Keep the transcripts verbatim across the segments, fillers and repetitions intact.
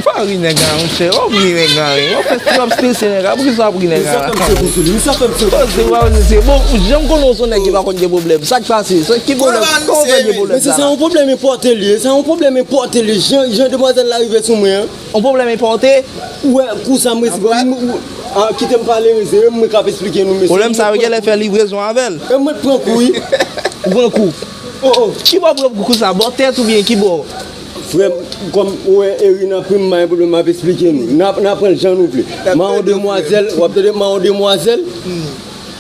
Pa ri nèg la, monchè. W ap ri nèg la, wi. W ap fè, w ap strese nèg la. Poukisa w ap ri nèg la? Misye fè m sekous li. Misye fè m sekous. Poze w, poze. Bon, jan m konnen w se yon nèg ki pa konn gen pwoblèm. Sa k pase? Sa ki pwoblèm? Kòman w fè gen pwoblèm sa la? Mesye, se yon pwoblèm enpòte li ye. Se yon pwoblèm enpòte li. Jan, jan demwazèl la rive sou mwen an. Yon pwoblèm enpòte? Ou wè, kou sa m resi, bon, m, ou, ah, kite m pale, mesye. Mwen k ap esplike nou, mesye. Pwoblèm sa yo genlè fè livrezon avè l. E mwen pran kou, wi. Ou pran kou? Oh, oh. Ki bò w pran kou sa? Bò tèt oubyen ki bò? Frè m, kòm ou wè Eri nan pri m, pa gen pwoblèm, m ap esplike nou. N a, n a pran l jan nou vle. M a yon demwazèl, w ap tande, m a yon demwazèl.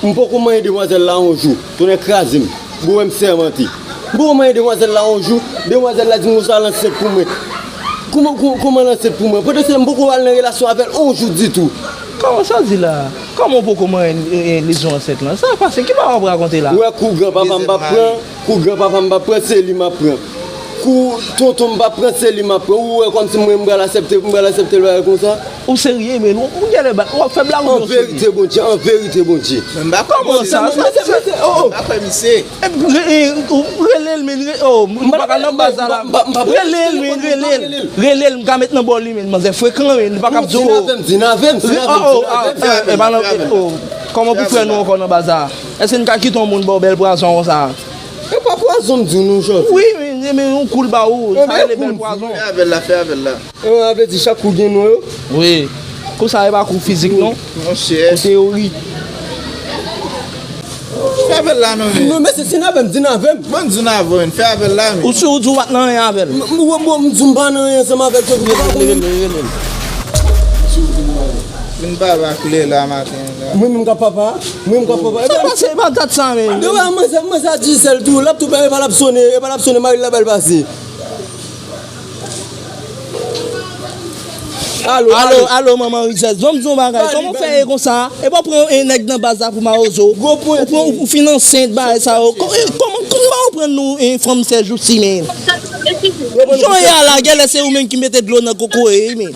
M poko manyen demwazèl la yon jou. Tonnè kraze m. Bon, wè m sèmante. M poko manyen demwazèl la yon jou. Demwazèl la di m konsa l ansent pou mwen. Kouman, kou-, kouman l ansent pou mwen? Pandan se m poko al nan relasyon avè l yon jou ditou. Kòman sa w di la? Kòman w poko manyen, e, e, lezon ansent lan? Sa k pase? Ki bagay w ap rakonte la? Ou wè kou granpapa m p ap pran, kou granpapa m p ap pran, se li m ap pran. Kou tonton m p ap pran, se li m ap pran. Ou wè kòmsi mwen, m pral aksepte, m pral aksepte l bagay konsa? Ou serye, men ou, ou genlè ba, w ap fè blag oubyen w serye? An verite, Bondye, an verite, Bondye. Men m pa kwè misye. Kòman sa? Sa, sa, sa, oh, oh. M pa kwè misye. E, e, ou rele l, men, re-, oh, m pa ka nan baz la la. Rele l, men, rele l. Rele l, m ka met nan bò li, men, manzè frekan, men, li pa ka di w, oh. Di n avè m, di n avè m, di n avè m, oh, oh, di n avè m. E pa nan, oh, kòman pou frè nou ankò nan baz la? Èske n ka kite yon moun ba w bèl pwazon konsa? E pa pwazon m di w non, Jòf. Wi, men, men yon kou l ba ou, sa rele bèl pwazon. Fè avè l la, fè avè l la. E mwen avèti chak kou gen non yo. Wi. Kou sa e pa kou fizik non. Monchè. Kou teyori. Fè avè l la non men. Non, men se di n avè m, di n avè m. Bon, di n avè w, fè avè l la men. Ou si w di w pa t nan anyen avè l? M, m, m, m di w m pa nan anyen ansanm avè l, se pou. Rele l, rele l. Vin pale ak Lela maten an la. Mwen menm k ap papa? Mwen menm k ap papa? Sa pase, e pa dat sa menm. Depi mwen sa, mwen sa Digicel tou, l ap tou bay, e pa l ap sone, e pa l ap sone, mari l la bay l pase. Alo, alo, alo, manman Rizèz, ban m di yon bagay. Kòman w fè ye konsa? E pa w pran yon nèg nan baz la pou mawozo. Ou pran, ou, ou fin ansent bagay sa yo. Kò-, e, kòman, kòman ou pran nou, e, fanm sèjousi, men? Jan w ye a la, genlè se ou menm ki mete dlo nan kokoye, men.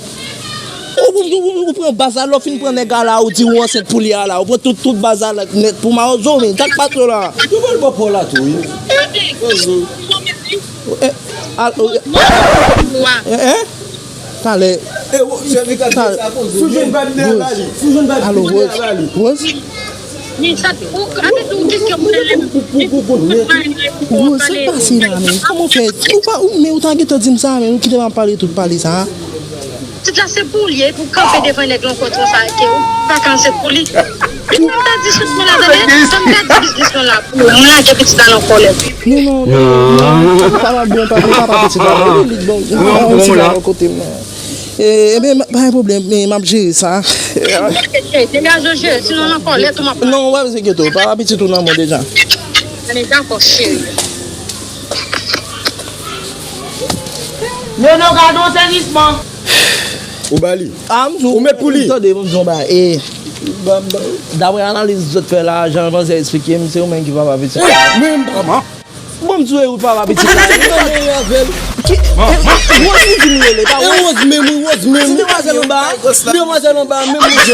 Ou, ou, ou, ou pran baz la, lè w fin pran nèg a la, ou di ou ansent pou li a la, ou pran tout, tout baz la nèt pou mawozo, men. Sa k pase w la? Yo ba l bò pa w la tou, wi. Eh, al-, oh, eh, eh, talè. Talè. Rose. Alo, Rose. Rose. Rose, sa k pase la, men? Kòman w fè? Ou pa, ou, men ou ta gentan di m sa, men ou kite m ap pale tout pale sa. Pitit la se pou li ye, pou kanpe devan nèg lankò konsa ke ou pa ka ansent pou li. Li pa ta di sou mwen la, tande? Sa m ta di biznis mwen la pou ou. M lage pitit la nan kòlèt. Non, non, non, non, non, sa pa pral bon, pa bon, papa pitit la. Li, li, bon, yon ti bagay kote m nan. E, ebyen, pa gen pwoblèm, men m ap jere sa. Degaje w jere, sinon nan kòlèt ou m ap. Non, w ap enkyete w, papa pitit ou nan men w deja. Ann dakò, cheri. Nono, gade yon sezisman. Ou ba li? Ah, m di w, ou met pou li? Tande, m di w yon bagay. E, daprè analiz zòt fè la, jan manzè eksplike m, se ou menm ki papa pitit la. Mwen menm. Kòman? Bon, m di w, e ou papa pitit la. Ki, e, e, Rose li di m rele, pa Rose? E Rose menm, wi, Rose menm. Ti demwazèl anba a? Demwazèl anba a, menm Rose.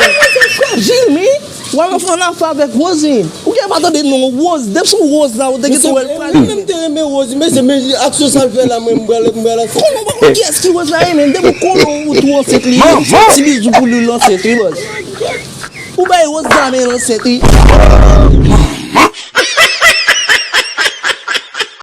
Frè Jimmy. W ap fè yon afè avèk Rose, wi. Ou gen pa tande non Rose. Depi sou Rose la, ou te gentan wè l pral. Mwen menm te renmen Rose, men se men aksyon sa l fè la, mwen m pral, m pral ansent. Kòman, kiyès ki Rose la renmen? Depi w konnen ou tou ansent li, ti bizou pou li, l ansent, wi, bòs. Ou bay Rose la, men l ansent, wi.